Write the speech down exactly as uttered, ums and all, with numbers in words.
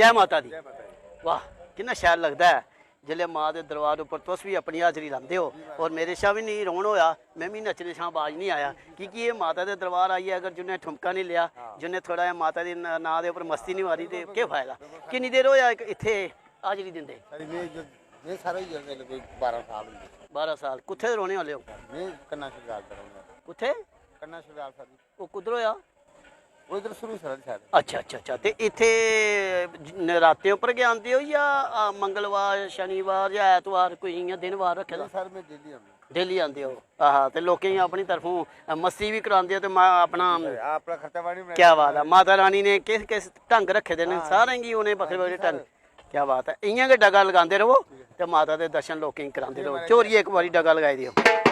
जै माता दी। वाह, किन्ना शैल लगदा ऐ जिसलै मां दे दरबार उप्पर तुस बी अपनी हाजरी लांदे ओ। और मेरे शा बी नेईं रौह्न होआ, में बी नच्चने शा बाज निं आया, की के एह् माता दे दरबार आइयै अगर जिन्नै ठुमका निं लेआ, जिन्नै थोह्ड़ा जेहा माता दे न-, नांऽ दे उप्पर मस्ती निं मारी, ते केह् फायदा? किन्नी देर होआ इक इत्थै हाजरी दिंदे? सर, में जो, में सर होई गेआ, मेरे कोई बारां साल होई गे। बारां साल। कुत्थै दे रौह्ने आह्ले ओ? में कन्ना शरगाल दा रौह्ने आह्ला। कुत्थै? कन्ना शरगाल सर। ओह् कुद्धर होआ? ओह् इद्धर सरूईंसर आह्ली side। अच्छा, अच्छा, अच्छा। ते इत्थै ज-, नरातें उप्पर गै आंदे ओ जां, आ, मंगलवार, शनिवार जां ऐतवार कोई इ'यां दिन बार रक्खे दा? नेईं सर, में daily आन्ना। Daily आंदे ओ। आहा, ते लोकें गी अपनी तरफों, अ, मस्ती बी करांदे ओ ते मा-, अपना जी सर, अपना खर्चा पानी बनाई क्या बात ऐ। माता रानी ने किस किस ढंग रक्खे दे न, हां, सारें गी उ'नें बक्खरे हां जी बक्खरे ढंग। सर। क्या बात ऐ। इ'यां गै डगा लगांदे र'वो ते माता दे दर्शन लोकें गी करांदे जी र'वो। महाराज। चोरियै इक बारी डगा लगाई देओ।